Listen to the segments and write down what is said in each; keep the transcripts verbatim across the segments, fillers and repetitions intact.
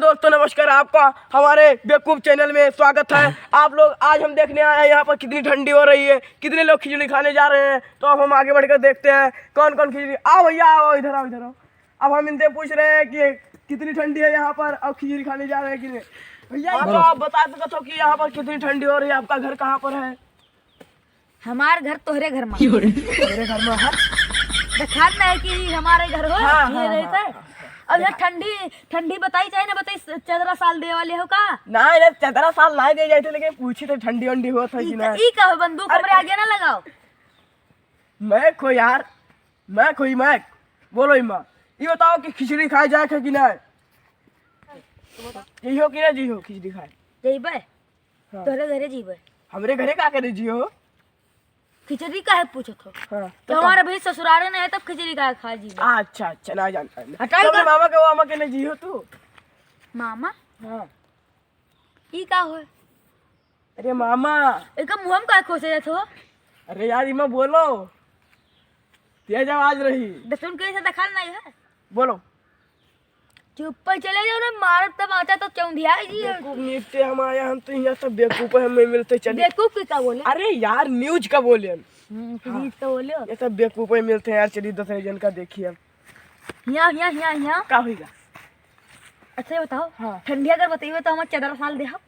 दोस्तों नमस्कार, आपका हमारे बेवकूफ़ चैनल में स्वागत है। आप लोग, आज हम देखने आए हैं यहाँ पर कितनी ठंडी हो रही है, कितने लोग खिचड़ी खाने जा रहे हैं। तो अब हम आगे बढ़कर देखते हैं कौन कौन खिचड़ी। आओ भैया, आओ, इधर आओ, इधर आओ। अब हम इनसे पूछ रहे हैं कि कितनी ठंडी है यहाँ पर, और खिचड़ी खाने जा रहे हैं कि नहीं। भैया, तो आप बता सकते हो कि यहाँ पर कितनी ठंडी हो रही है, आपका घर कहाँ पर है? हमार घर तोहरे घर मा। तोहरे घर मा है? देखात नहीं कि हमारे घर हो, हाँ, ये हाँ, रहता हाँ, है। हाँ, हाँ। अब ये ठंडी, ठंडी बताई चाहे ना बताई, चदरा साल दे वाले हो का? ना रे, चदरा साल ना दे जाए थे, लेकिन पूछी तो ठंडी वंडी होत है कि ना? ई का हो, बंदूक हमरे आगे ना लगाओ। मैं खो यार, मैं खो, मैं। बोलो इम्मा, ई बताओ कि खिचड़ी खाए जाए थे कि ना? जइहो कि ना जइहो खिचड़ी खाए? जइबे? हाँ। तोहरे घरे जीबे। हमरे घरे का करे जियो? खिचड़ी काहे पूछत हो? हाँ, तो तो हमारे का? भी ससुरारे नहीं है, तब खिचड़ी काहे खा जीबे? अच्छा, अच्छा, ना जानता है। हटाई तो अपने का? मामा के, मामा के ले जियो तू। मामा? हाँ। ई का होए? अरे मामा। एका मुँह में काहे खोसे जात हो? अरे यार, इमा बोलो। तेज आवाज रही। दसुन के ऐसे दखाल नहीं है। बोलो। चुप्पे चले जाओ ना, मारब तमाचा तो चौंधिया जी। बेवकूफ निकते हम आया, हम तो यहाँ सब बेवकूफ है, हमें मिलते चले। बेवकूफ के का बोले? अरे यार, न्यूज का बोले हम। हम्म, हाँ। न्यूज का बोले हो? ये सब बेवकूफ है, मिलते हैं यार, चलिए दूसरे जन का देखिए हम। यहाँ, यहाँ, यहाँ, यहाँ। का होइगा? अच्छा, ये बताओ, हाँ। ठंडी अगर बताइए तो हम चदरा साल दे हम।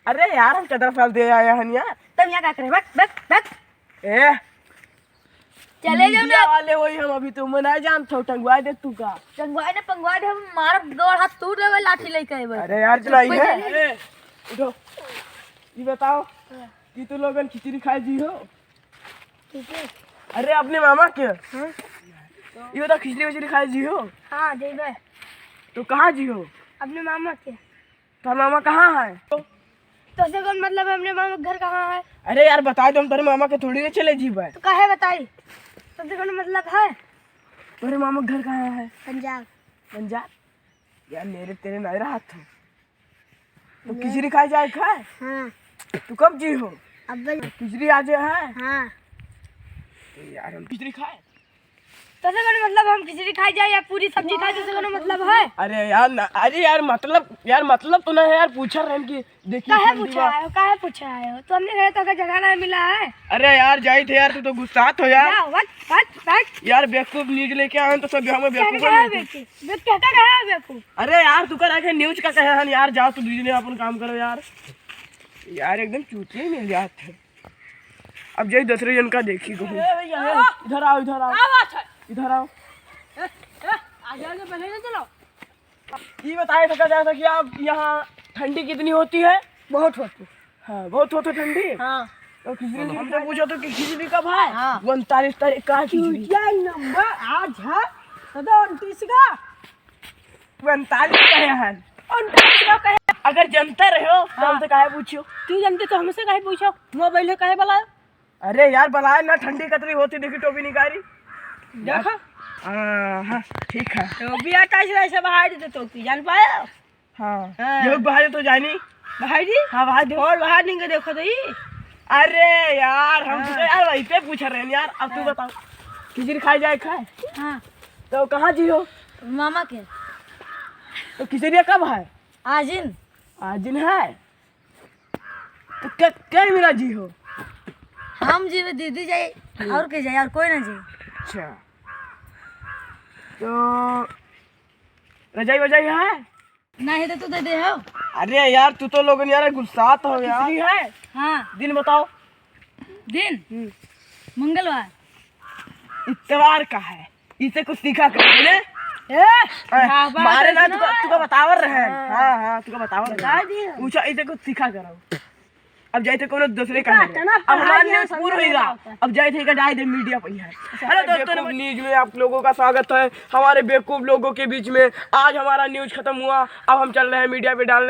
अरे यार, हम चदरा साल दे आया हन यार। तब यहाँ का करे? बक, बक, बक। ए, चले जाओ मीडिया ना। वाले वही हम अभी तो मैं नहीं जानत हूँ, टंगवा दे तू का। टंगवा दे, पंगवा दे, हम मारब गोड़ हाथ तोड़ देबे लाठी लेके आए बस। अरे यार, चुप चलाई हो है। चले। ए, उठो। ये बताओ हाँ। कि तू लोगन खिचड़ी खाए जी हो? ठीक है। अरे अपने मामा के। हाँ। ये बताओ खिचड़ी विचड़ी खाए जी हो? हाँ, जइबे। तो कहाँ जी हो? अपने मामा के। तोर मामा कहाँ है? तोसे कौन मतलब है, अपने मामा के घर कहाँ है? अरे यार, बताए तो हम तोरे मामा के थोड़ी ना चले जीबे। तो काहे बताई? तोसे कौन मतलब है? तोरे मामा के घर कहाँ है? पंजाब। पंजाब? यार, मेरे तेरे नहीं रहा था। तो मेरे खिचड़ी खाए जाए खाए? हाँ। तू कब जी हो? अब। खिचड़ी आज है? हाँ। तो यार, हम खिचड़ी खाए? तोसे कौनो मतलब हम खिचड़ी खाए जाए या पूरी सब्जी खाए, तोसे कौनो मतलब है? अरे यार, ना, अरे यार, मतलब, यार, मतलब तो ना है यार, पूछा रहन कि देखिए काहे ठंडी पूछा बा। है? काहे पूछा है? तो हमने कहे तो का जगह ना मिला है। अरे यार, जाई थे यार, तू तो गुस्सात हो यार। जा, हट, हट, हट। यार, बेवकूफ न्यूज लेके आए हैं तो सब हमें कहता बेवकूफ कहे है बोलते हैं। बेवकूफ? बे-, कहता कहे है बेवकूफ? अरे यार, तू कर आके न्यूज का कहे हन यार, जाओ तू दीदी ने अपन काम करो यार। यार, एकदम चूतिया ही मिल जात है। अब जाई दूसरे जन का देखी कहूँ। ए भैया, ए, इधर आओ, इधर आओ। का बात है? इधर आओ। ए, ए, आगे, आगे, पहले ना चलो। ये बताए सका जा सकी आप यहाँ ठंडी कितनी होती है? बहुत होती। हाँ, बहुत होती ठंडी? हाँ। तो खिचड़ी हमसे पूछो तो कि खिचड़ी कब है? हाँ। उनतालीस तारीख का है खिचड़ी। चूतिया नंबर आज है, तो उनतीस का। उनतालीस कहे हैं। उनतालीस का कहे। अगर जनता रहे हो, तो हाँ। हमसे काहे पूछो? तू जनते तो हमसे काहे पूछो? मोबाइल है, काहे बुलायो? अरे यार, बुलाए ना, ठंडी कतरी होती, देखी टोपी निकारी। देखो। हाँ, हाँ, ठीक है। टोपी आता है, ऐसे बाहर दे टोपी, जान पायो? हाँ। हाँ। ये बाहर तो जानी। बाहर जी? हाँ, बाहर दे। और बाहर नहीं के देखो तो ही। अरे यार, हम हाँ। तो यार वही पे पूछ रहे हैं यार, अब तू हाँ। बताओ, खिचड़ी खाए जाए खाए? हाँ। तो कहाँ जी हो? मामा के। तो खिचड़िया कब है? आजिन। आजिन है? तो के, के मिला जी हो? हम जी में दीदी जाई, हम्म। और के जाई, और कोई ना जाई। अच्छा। तो रजाई वजाई है? नहीं तो तू दे दे हो। अरे यार, तू तो लोगन यार गुस्सात हो यार। खिचड़ी है? हाँ। दिन बताओ। दिन? हम्म। मंगलवार। इतवार का है। इसे कुछ सीखा करो, बोले? ए, ए, बाबा, मारे ना, सुनो। तुका, तुका बतावर रहे। हाँ। हाँ, हाँ, तुका बतावर रहे। बता दिया। पूछा, इसे कुछ सीखा करो। अब जाए थे कोनो दूसरे का इतना है। अब हमारा पढ़ाई न्यूज़ है, पूरा समझ होइगा। नहीं आता। अब जाए थे का डाल दे मीडिया पर ही है। अच्छा, हेलो दोस्तों, बेवकूफ न्यूज़ में आप लोगों का स्वागत है। हमारे बेवकूफ लोगों के बीच में आज हमारा न्यूज़ खत्म हुआ। अब हम चल रहे हैं मीडिया पे डालने।